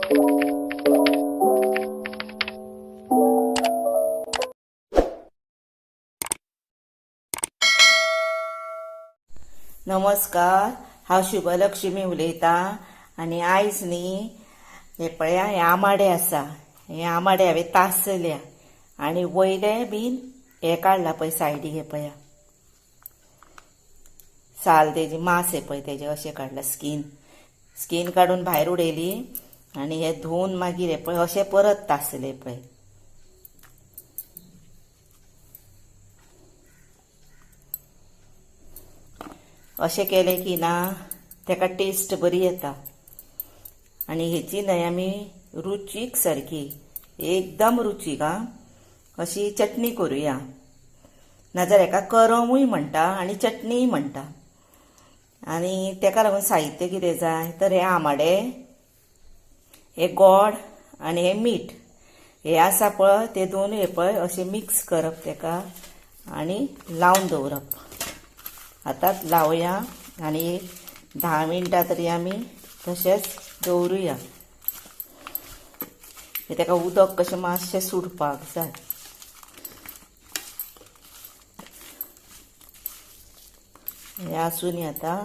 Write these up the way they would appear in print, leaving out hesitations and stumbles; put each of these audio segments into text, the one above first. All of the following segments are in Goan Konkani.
नमस्कार, हांव शुभलक्ष्मी उलयतां आनी आयज न्ही हे पळया हे आमाडे आसा. हे आमाडे हांवें तासल्या आनी वयले बीन हे काडला पळय सायडीक. हे पळया साल तेजी मांस हे पळय तेजें अशें काडलां. स्कीन स्कीन काडून भायर उडयली आनी हे धुवन मागीर हे पळय अशें परत तासले पळय. अशें केलें की ना तेका टेस्ट बरी येता आनी हेची न्हय आमी रुचीक सारकी एकदम रुचीक आं अशी चटणी करुया. नाजाल्यार हेका करमूय म्हणटा आनी चटणीय म्हणटा. आनी तेका लागून साहित्य कितें जाय तर हे आमाडे, हे गोड आनी हे मीठ हे आसा पळय ते दोनूय हे पळय अशें मिक्स करप तेका आनी लावन दवरप. आतां लावया आनी एक 10 मिनटां तरी आमी तशेंच दवरुया. तेका उदक कशें मातशें सुटपाक जाय. हें आसूं न्ही आतां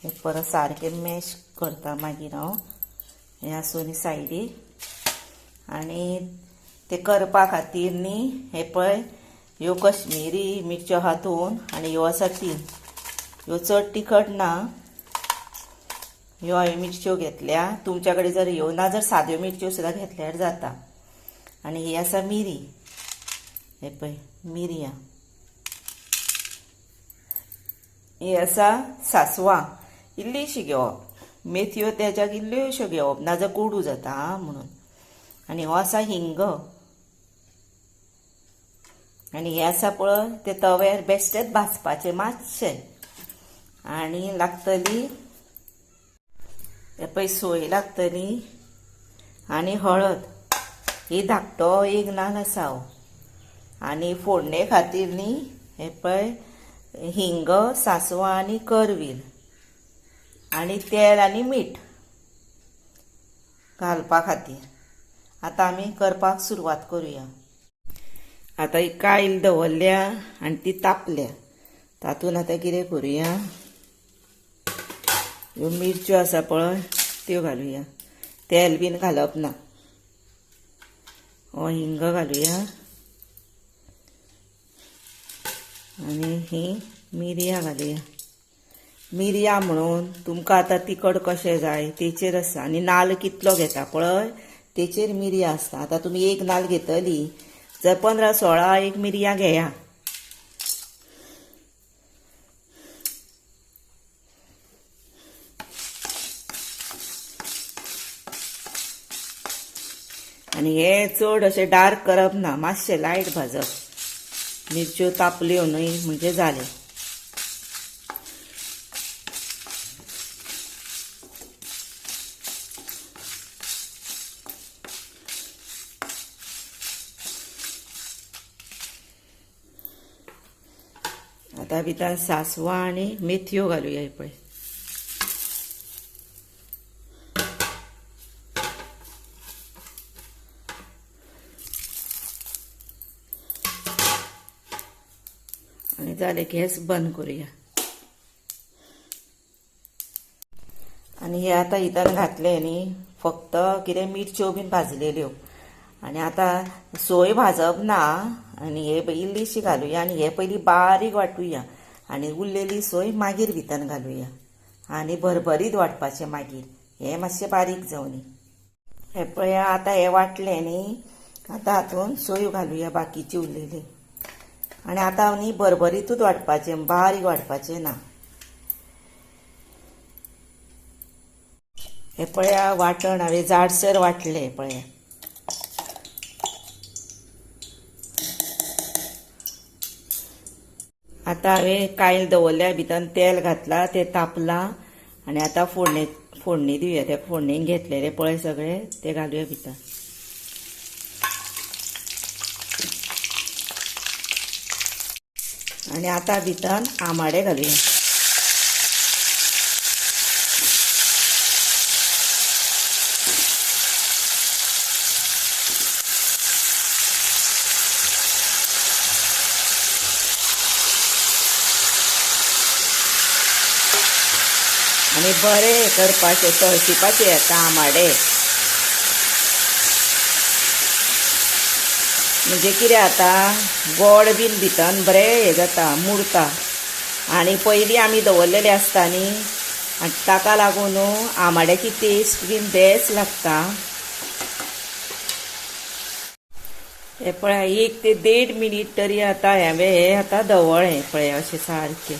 हें परत सारकें मॅश करता मागीर हांव. हें आसूं न्ही सायडीक. आनी तें करपा खातीर न्ही हें पळय ह्यो कश्मीरी मिरच्यो आहा दोन आनी ह्यो आसा 3. ह्यो चड तिखट ना. ह्यो हांवें मिरच्यो घेतल्या. तुमच्या कडेन जर ह्यो ना जर साद्यो मिरच्यो सुद्दां घेतल्यार जाता. आनी ही आसा मिरी, हे पळय मिरयां. ही आसा सासवां, इल्लीशी घेवप. मेथयो तेज्याक इल्ल्योश्यो घेवप ना जर कोडू जाता आं म्हणून. आनी हो आसा हिंग. आनी हें आसा पळय ते तव्यार बेश्टेच भाजपाचें मातशें. आनी लागतली हे पळय सोय लागतली आनी हळद. ही धाकटो एक नाल आसा हो. आनी फोडणे खातीर न्ही हे पळय हिंग, सासवां आनी करवील आनी तेल आनी मीठ घालपा खातीर. आतां आमी करपाक सुरवात करुया. आतां ही कायल दवरल्या आनी ती तापल्या. तातूंत आतां कितें करुया, ह्यो मिरच्यो आसा पळय त्यो घालुया. तेल बीन घालप ना. हो हिंग घालुया आनी ही मिरयां घालुया. मिरयां म्हणून तुमकां आतां तिखट कशें जाय तेचेर आसा. आनी नाल्ल कितलो घेता पळय तेचेर मिरयां आसता. आतां तुमी एक नाल्ल घेतली जर 15-16 एक मिरयां घेया. आनी हे चड अशें डार्क करप ना, मातशें लायट भाजप. मिरच्यो तापल्यो न्हय म्हणजे जालें. आतां भितर सासवां आनी मेथयो घालुया पळय. आनी जालें, गॅस बंद करुया. आनी हे आतां हितन घातले न्ही फक्त कितें मिरच्यो बीन भाजलेल्यो. आनी आतां सोय भाजप ना. आनी हे इल्लीशी घालुया आनी हे पयलीं बारीक वांटुया आनी उरलेली सोय मागीर भितर घालुया. आनी भरभरीत वांटपाचें मागीर, हे मातशें बारीक जावनी. हे पळया आतां हे वांटलें न्ही, आतां हातूंत सोय घालुया बाकीची उरलेली. आनी आतां न्ही भरभरीतूच वांटपाचें, बारीक वांटपाचें ना. हे पळया वांटण हांवें जाडसर वांटलें पळया. आतां हांवें कायल दवरल्या, भितर तेल घातलां, तें तापलां आनी आतां फोडणी दिवया. ते फोडणेक घेतलेले पळय सगळे ते घालुया भितर. आनी आतां भितर आमाडे घालुया. आनी बरें करपाचें, तळशिपाचें आतां आमाडे. म्हणजे कितें जाता, गोड बीन भितर बरें हें जाता, मुरता. आनी पयलीं आमी दवरलेले आसता न्ही, आनी ताका लागून आमाड्याची टेस्ट बीन बेस्ट लागता. हे पळय 1 ते 1.5 मिनीट तरी आतां हांवें हे आतां दवळ्ळें पळय अशें सारकें.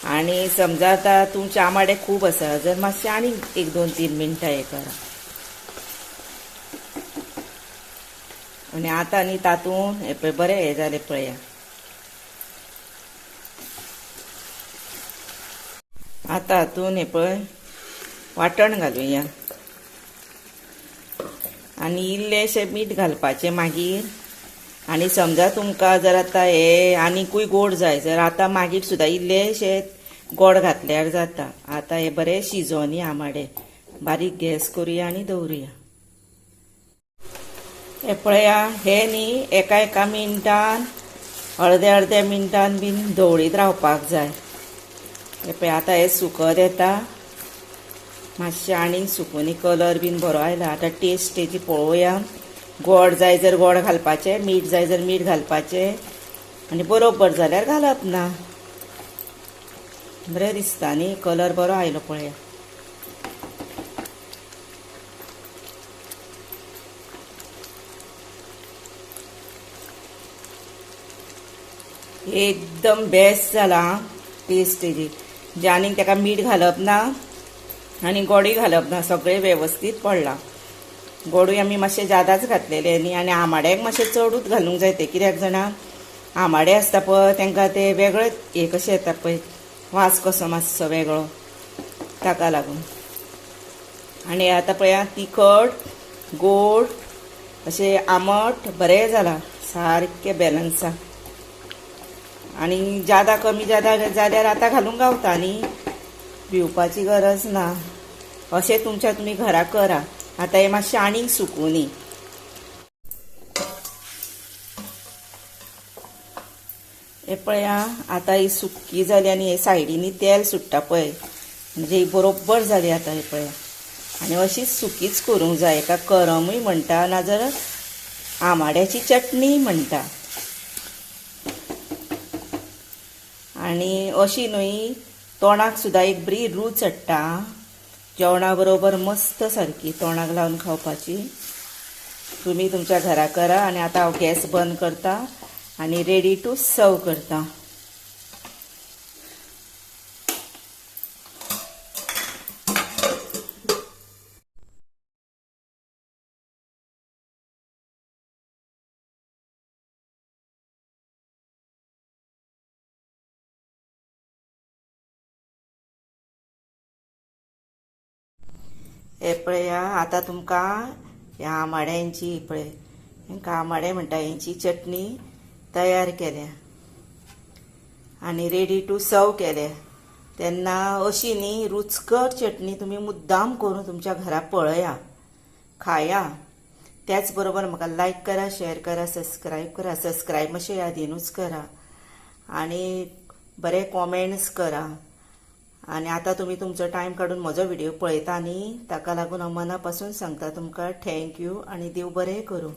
आनी समजा आतां तुमचे आमाडे खूब आसा जर मातशें आनीक 1 2 3 मिनटां हें करा. आनी आतां न्ही तातूंत हें पळय बरें हें जालें पळया. आतां हातूंत हें पळय वांटण घालुया आनी इल्लेशें मीठ घालपाचें मागीर. आनी समजा तुमकां जर आतां हे आनीकूय गोड जाय जर आतां मागीर सुद्दां इल्लेशें गोड घातल्यार जाता. आतां हे बरें शिजोनी आमाडे, बारीक गॅस करुया आनी दवरुया. हे पळया हे न्ही एका एका मिनटान अर्द्या अर्द्या मिनटान बीन धवळीत रावपाक जाय. हे पळय आतां हे सुकत येता मातशें, आनीक सुकून कलर बीन बरो आयला. आतां टेस्ट तेजी पळोवया. गोड जाय जर गोड घालपाचें, मीठ जाय जर मीठ घालपाचें, आनी बरोबर जाल्यार घालप ना. बरें दिसता न्ही, कलर बरो आयलो पळया. एकदम बेस्ट जाला टेस्ट तेजी. म्हणजे आनीक ताका मीठ घालप ना आनी गोडूय घालप ना, सगळें वेवस्थीत पडलां. गोडूय आमी मातशें जादाच घातलेलें न्ही, आनी आमाड्याक मातशें चडूच घालूंक जाय तें, कित्याक जाणा आमाडे आसता पळय तांकां ते वेगळेच हें कशें येता पळय, वास कसो मातसो वेगळो, ताका लागून. आनी आतां पळया तिखट गोड अशें आमट बरें जालां, सारकें बॅलन्स. आनी जादा कमी जादा जाल्यार आतां घालूंक गावता न्ही, भिवपाची गरज ना. अशें तुमच्या तुमी घरा करा. आतां हें मातशें आनीक सुकूनी. हे पळया आतां ही सुकी जाली आनी हे सायडींनी तेल सुट्टा पळय, म्हणजे ही बरोबर जाली आतां. हे पळया आनी अशीच सुकीच करूंक जाय. एका करमूय म्हणटा, नाजाल्यार आमाड्याची चटणी म्हणटा. आनी अशी न्हय तोंडाक सुद्दां एक बरी रूच चडटा, जेवणा बरोबर मस्त सारकी तोंडाक लावन खावपाची. तुमी तुमच्या घरा करा. आनी आतां हांव गॅस बंद करता आनी रेडी टू सर्व करता. हे पळया आतां तुमकां ह्या आमाड्यांची पळय, हेंकां आमाडे म्हणटा, हेंची चटणी तयार केल्या आनी रेडी टू सर्व केल्या. तेन्ना अशी न्ही रुचकर चटणी तुमी मुद्दाम करून तुमच्या घरा पळया, खाया. त्याच बरोबर म्हाका लायक करा, शेअर करा, सबस्क्रायब करा. सबस्क्रायब मातशें यादीनूच करा आनी बरे कॉमेंट्स करा. आनी आतां तुमी तुमचो टायम काडून म्हजो व्हिडिओ पळयता न्ही, ताका लागून हांव मना पासून सांगता तुमकां thank you आनी देव बरें करूं.